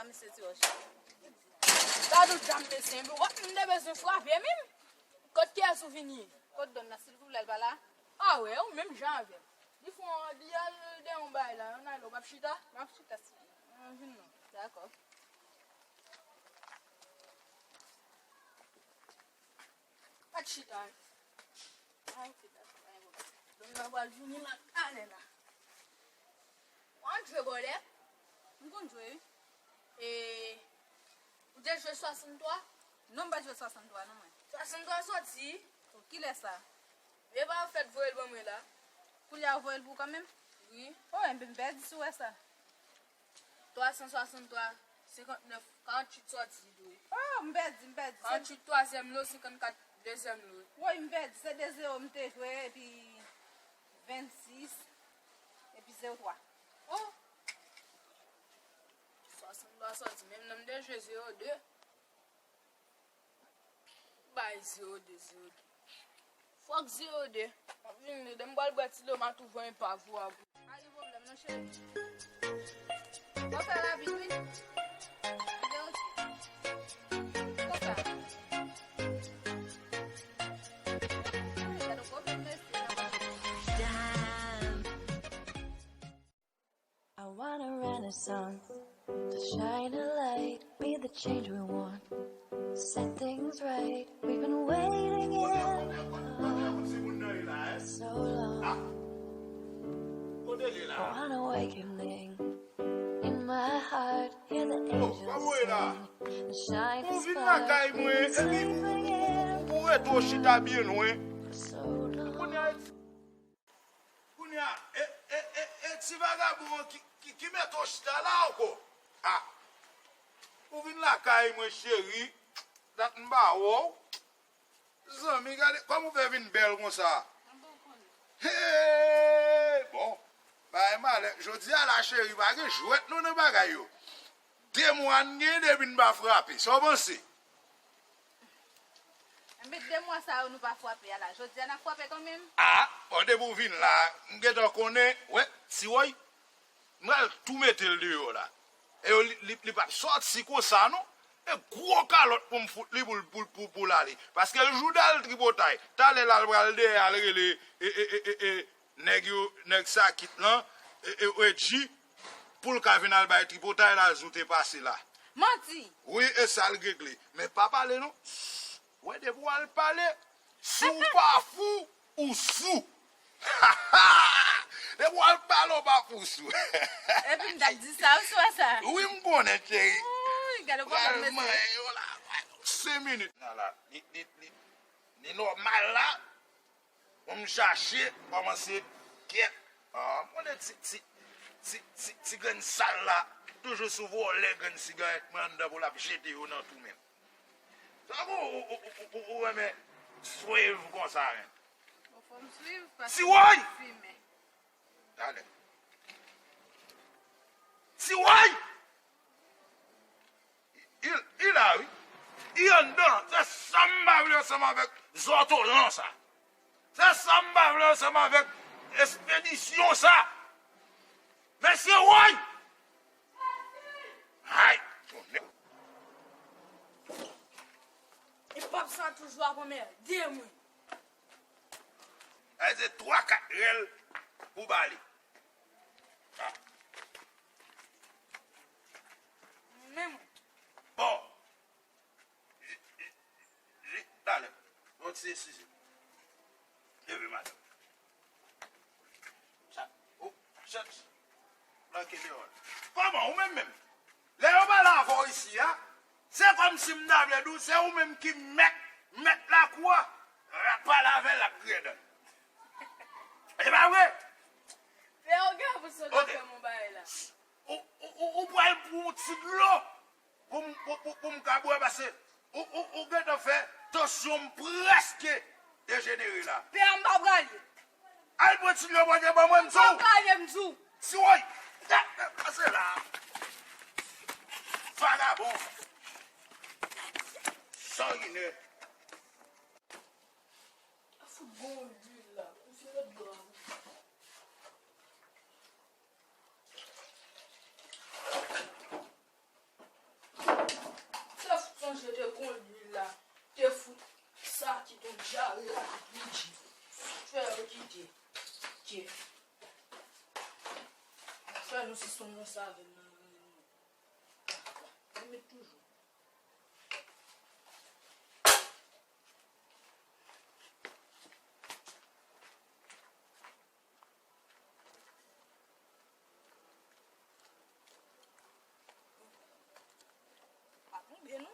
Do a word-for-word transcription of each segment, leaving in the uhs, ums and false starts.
Mesye ti wòch. Gad yon djam mesye, epi w ap vin de bezwen frape menm. Kot kiyès ou vin ye? Kot Don nan, silvouplè, l pa la? A wè, ou menm jan avè m. Li fè yon, li al de yon bagay la, yon nalo, w p ap chita? M ap chita, silvouplè. An, vin non. Dakò. Pa t chita. Ay, chita, chita, ay, bon. Don nan pral vini la, talè la. Ou konn jwe bòlè? M konn jwe, wi. E, ou te jwe swasanntwa? Non, m pa t jwe swasanntwa, non, mwen. Swasanntwa sòti. O, kilè sa? E pa ou fèk voye l ban mwen la. Koulye a ou voye l pou ou kanmenm? Wi. O, enben, m pèdi si w wè sa. Twa san swasanntwa, senkantnèf, karanntuit sòti, li dwe. O, m pèdi, m pèdi. Karanntuit twazyèm lo, senkannkat dezyèm lo. Woy, m pèdi. Se de zewo m te jwe, epi vennsis, epi zewo twa. O! Swasanntwa sòti, menm nan m te jwe zewo de. Bay zewo de, zewo de. Fòk zewo de. M ap vin lè m pral bwè ti dlo, m a touve yon epav ou a. Pa gen pwoblèm non, cheri. Konsa lavi, wi. Kite yo, cheri. Konsa. Gade yon pwoblèm mesye nan. I want a renaissance to shine a light, be the change we want. Set things right, we've been waiting here for so long. I want awakening in my heart, hear the angels sing, the shining spark, breathe sweetly in. Ou rete w chita byen lwen. For so long. Kounye a, e, e, e, e ti vagabon an ki, ki, ki mete w chita la ankò? A! Ou vin lakay mwen, cheri. Dat m pa wè w. Zanmi, gade kòman w fè vin bèl konsa. Hey! Bon, bagay malè. Jodi a la, cheri, pa gen jwèt non nan bagay yo. De mwa n gen depi n pa frape. Sa w panse? Enben, de mwa sa yo nou pa frape a la. Jodi a n ap frape kanmenm? A, bon, depi w vin la, m gentan konnen, wè, ti woy, m pral tou mete l deyò la. E yo, li, li, li p ap sòti konsa, non. E gwo kalòt pou m fout li pou l, pou l, pou, pou l ale. Paske l jou dal tripotay. Talè la, l pral dèyè al rele, e, e, e, e, e, nèg yo, nèg Sakit lan, e, e, Redji, pou l ka vin al bay tripotay la, jou te pase la. Manti! Wi, e sa l regle. Men pa pale non. Wè, depi w al pale, si w pa fou, ou sou. Depi w al pale, w pa fou, ou sou. Epi m t ap di sa, ou sou sa? Wi, m konnen, cheri. Wi, gade w pral manyen yo la. Senk minit. Nan la, li, li, li, li nòmal la. Bon, m chache, kòmanse, kyèt. Ah, m konnen ti, ti, ti, ti, ti grenn sal la, toujou sou vòlè grenn sigarèt mwen anndan pou l ap jete yo nan twou menm. Sa bon, ou, ou, ou, ou, ou renmen swiv konsa menm? Bon, fò m swiv, paske m fimen. Talè. Ti woy! Li, li la, wi. Li anndan. Se sa m pa vle ansanm avèk zòtolan sa. Se sa m pa vle ansanm avèk espedisyon sa. Mesye woy! Ay, tonnè. E pap sa toujou ap anmède mwen. Sa vle di twa, kat rèl pou ba li. Men mwen. Bon. J-, j-, j-, talè. Bon, ti eskize. Leve, madanm. Sa, ou, chans. Blanke deyò. Kòman, ou menm menm? Lè yo pale avè w isi a, se kòmsi m ta vle di w, se ou menm ki mèt, mèt lakou a, l ap pale avè l, l ap griyen dan l. E pa vre? Lè yo gen pou so ka fè m yon bagay la. Ou, ou, ou, ou pral pran yon ti dlo pou m, pou, pou, pou m ka bwè, paske ou, ou, ou gentan fè tansyon m prèske dejenere la. Pè a, m pa prale. Al pran ti dlo, Bondye ban mwen, m di w. M pa prale, m di w. Si woy! Pase la. Vagabon. Sanginè. Fout bon lwil la. Misye ret grav. Te kondwi la, te fout sa ki te dyare la, Luigi. Fè yo kite. Kite. Fè nou sispann ranse avè m nan. Mwen met toujou. Pa tonbe non.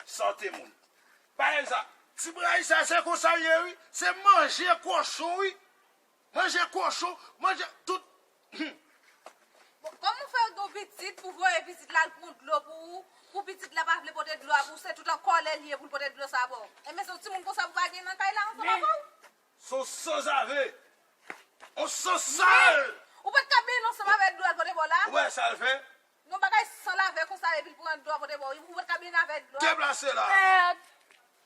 Sante moun. Bagay sa, ti bray sa, se konsa l ye, wi. Se manje kochon, wi. Manje kochon, manje tout. Bon, kòman w fè gen yon pitit pou voye pitit la al pran dlo pou ou, pou pitit la pa vle pote dlo a pou ou, se tout an kòlè l ye pou l pote dlo sa ba w. Enben, se yon timoun konsa pou pa gen nan kay la ansanm avè w? Se yon sanzave. Yon sansal. Ou pa t ka benyen ansanm avè dlo a l pote ba w la? Ou wè sa l fè? Yon bagay san lave konsa epi l pran dlo a pote ba w. Ou pa t ka benyen avè dlo a? Deplase la. Mèd.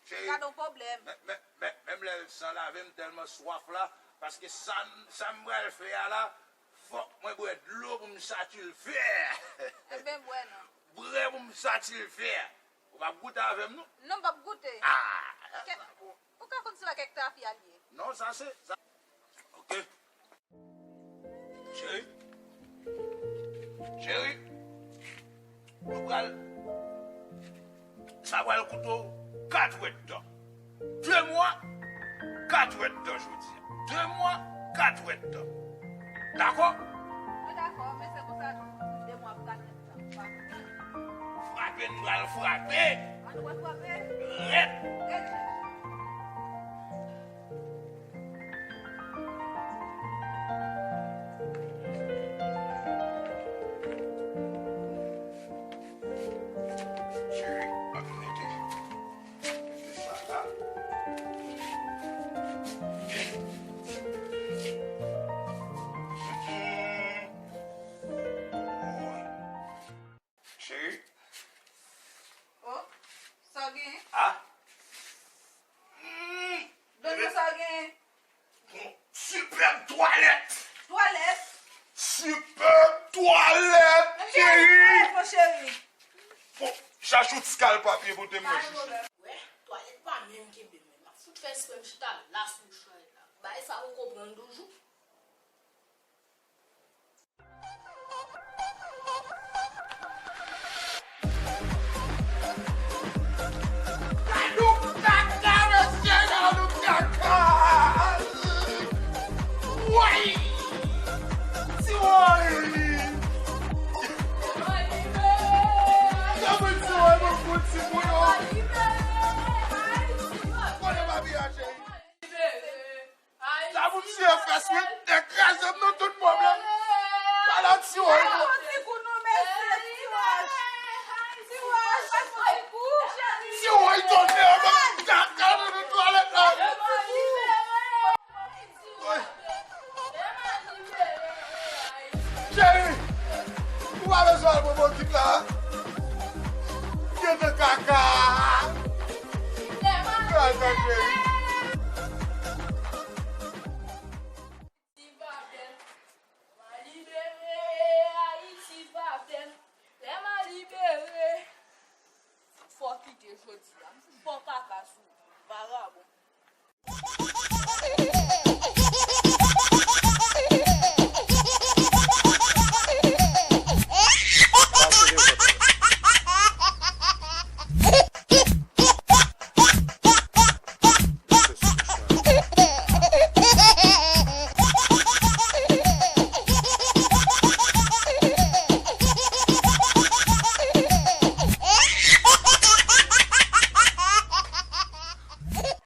Cheri, gade yon pwoblèm. Men, men, men, menm lè l san lave, m tèlman swaf la, paske sa, m- sa m pral fè a la, fòk mwen bwè dlo pou m satilfè. Enben, bwè non. Bwè pou m satilfè. Ou p ap goute avè m, non? Non, m p ap goute. Ah! Kè- Ou ka konn se pa kèk trafi a l ye. Non, sa se, sa. Ok. Cheri. Cheri. Nou pral, sa pral koute w kat èdtan. De mwa, kat èdtan jodi a. De mwa, kat èdtan. Dakò? Mwen dakò, men se konsa tou, de mwa pou kat èdtan. Frape, nou pral frape. A, nou pral frape? Rèd. Rèd. Cheri, ann mete, mete sa la. Cheri. Oh, sa w genyen? Ah. Mm. Dòmi sa w genyen? Bon, sipèb twalèt. Twalèt? Sipèb twalèt, cheri. Twalèt, mon cheri. Bon, chache yon ti kal papye pote m nan chouchou. Wè, twalèt pa menm kenbe m. M ap fout fè espre m chita la sou mouchwa la. Bagay sa ou konprann toujou. Gade yon kaka, mesye, gade yon kaka! Woy! Ti woy! Gade ti woy, mwen fout ti moun, oh! Konnen papi a, cheri. Sa pou m siye fès mwen, te kraze m nan tout pwoblèm. Ala ti woy non. Ti woy, ti woy, ti woy, ti woy, tonbe anba kaka nan twalèt la. Woy. Cheri, ou pa bezwen al pran bokit la.